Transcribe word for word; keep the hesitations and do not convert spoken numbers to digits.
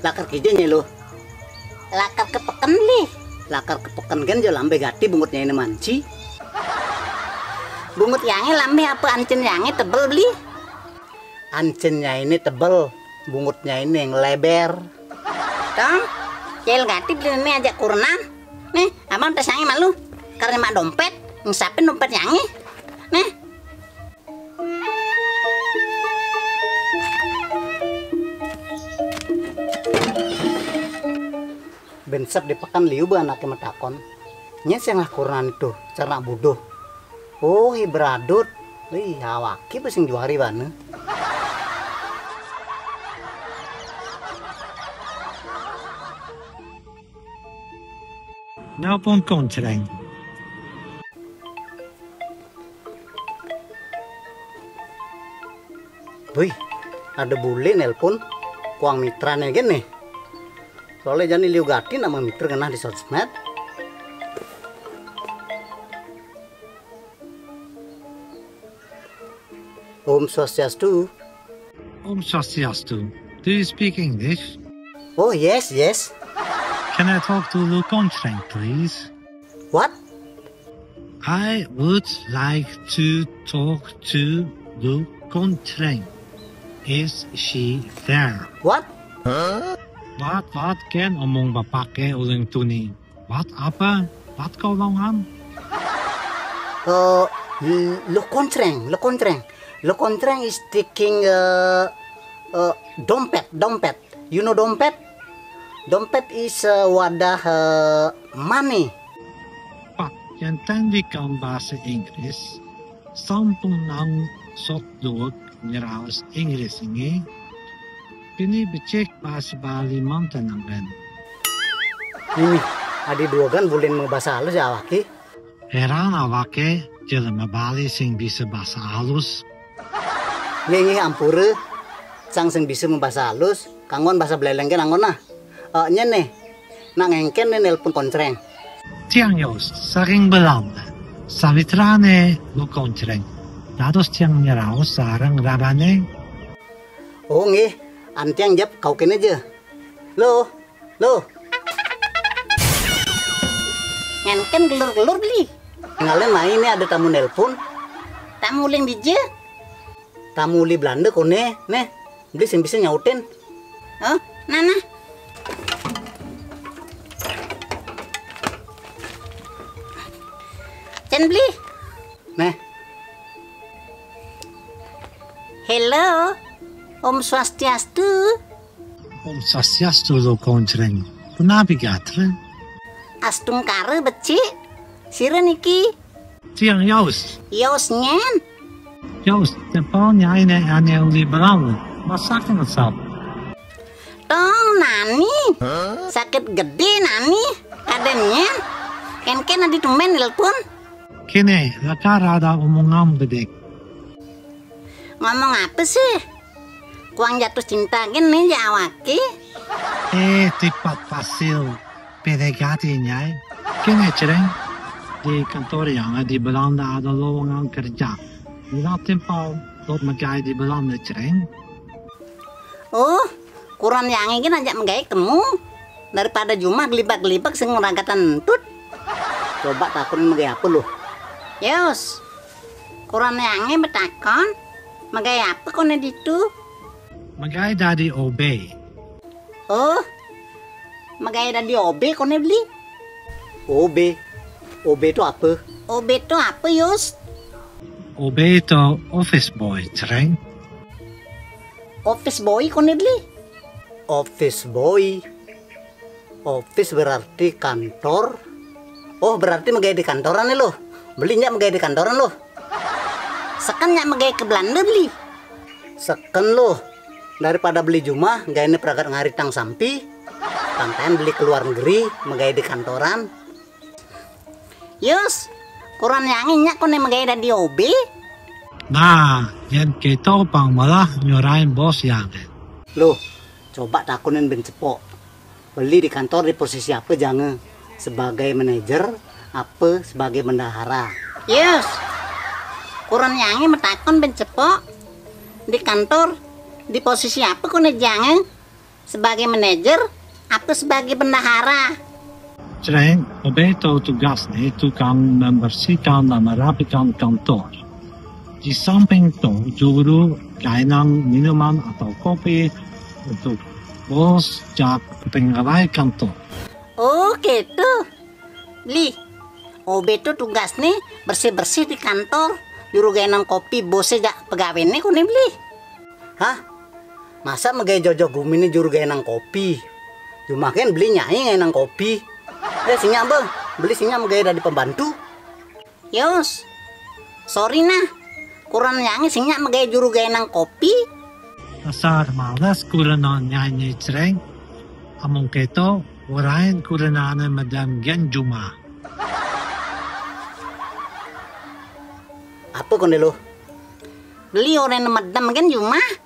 Lakar kija nyai, Luh? Lakar ka peken, Bli. Lakar ka peken gén ja lambih gati bungutnya ini manci. Bungut yangé lambih apa ancén yangé tebel, Bli? Ancén nyai ini tebel, bungutnya ini yang leber. Tong, cil gati Bli ini ajak kurenan. Nih, abang tas yangé malu. Karena mak dompet, ngesapin dompet yangé. Nih. Bén sep di peken liu ba anaké matakon. Nyén sing lah kurenan itu, cernak buduh. Oh, hi beradut. Ih, awaki ba sing juari bana. Nelpon Koncreng. Wih, ada bule nelpon. Kuang mitrané gén nih. Soalnya jani liu gati nak mamitra ngenah di sosmed. Om Swastiastu. Om Swastiastu. Do you speak English? Oh, yes, yes. Can I talk to Lu Koncreng, please? What? I would like to talk to Lu Koncreng. Is she there? What? What, what? Kén omong bapaké uling tuni. What apa? What kau longan? Eh, Lu Koncreng, Lu Koncreng. Lu Koncreng is taking eh, eh, dompet, dompet. You know dompet? Dompet is eh, wadah eh, money. Pak, yan tandi kam bahasa Inggris, sampung nang sot luwag nyeraos Inggris ini, kini becik bahasa Bali manten anggen. Ini, adi duagan bulin mabasa halus ya awaki. Heran awake, jelema Bali sing bisa basa alus. Nggih, nggih, ampura. Cang sing bisa mabasa alus, kanggon basa Beleleng ké anggon nah. Eh, nyén nih. Nak ngéngkén nih nelpon Koncreng. Tiang Yos, saking Belanda. Sawitrané Lu Koncreng. Dados tiang nyeraos sareng rabané. Oh, nggih. Antiang jep kau kéné ja. Lo, Loh. Ngéngkén gelur-gelur, Bli. Ngalih mai, né ada tamu nelpon. Tamu uling dija? Tamu uli Belanda koné, né. Bli sing bisa nyautin. Oh, nah, nah. Cén, Bli. Neh. Hello. Om Swastiastu. Om Swastiastu, Lu Koncreng. Punapi gatra? Astungkara, becik. Sira niki? Tiang Yos. Yos nyén? Yos, tepal nyai né ané uli Belanda. Masakan sap. Tong nani? Sakit gedé nani? Kadén nyén? Kénkén adi tumbén nelpon? Kéné, lakar ada omongan bedik. Ngomong apa sih? Kuang jatuh cinta gén né ja awake. Eh, tipat pasil. P D K T nyai. Kéné, Creng. Di kantor yang di Belanda ada lowongan kerja. Mula timpal dot megai di Belanda, Creng. Oh, kurenan yangé gén ajak megai kemu. Daripada jumah gelibak-gelibak sing ngragatan entut. Coba takonin megai apa, Luh? Yos. Kurenan yangé betakon, megai apa koné ditu? Megai dadi O B. Oh, megai dadi O B koné, Bli? O B? O B itu apa? O B itu apa, Yos? O B itu office boy, Creng. Office boy koné, Bli? Office boy. Office berarti kantor. Oh, berarti megai di kantoran nih, Luh. Beli nyak megai di kantoran, Luh. Seken nyak megai ke Belanda, Beli. Seken, Luh. Daripada Beli jumah, gainé pragat ngarit tang sampi. Pantayan Beli ke luar negeri, megai di kantoran. Yus, kurenan yangé nyak koné megai dadi O B? Nah, yén kéto pang melah nyorain bos yangé. Loh, coba takonin Ben Cepok. Beli di kantor di posisi apa jangé? Sebagai manajer apa sebagai bendahara? Yes. Kurenan yangé matakon Ben Cepok. Di kantor di posisi apa koné jangé? Sebagai manajer apa sebagai bendahara? Jreng, obé to tugasné tukang membersihkan dan merapikan kantor. Di samping to juru gaénang minuman atau kopi untuk bos jak pengawai kantor. Oh, kéto. Beli. Obé to tugasné bersih-bersih di kantor. Juru gaénang kopi bosé jak pegawéné koné, Beli. Hah? Masa magaé jojo guminé juru gaénang kopi? Jumah kén Beli nyai gaénang kopi. Eh, sing nyak bé. Beli sing nyak magaé dadi pembantu. Yos. Sorry nah. Kurenan yangé sing nyak magaé juru gaénang kopi. Dasar males kurenan nyainé, Jreng. Among kéto, orahin kurenané medem gén jumah. Apa kondé lo? Beli orahin medem gén jumah.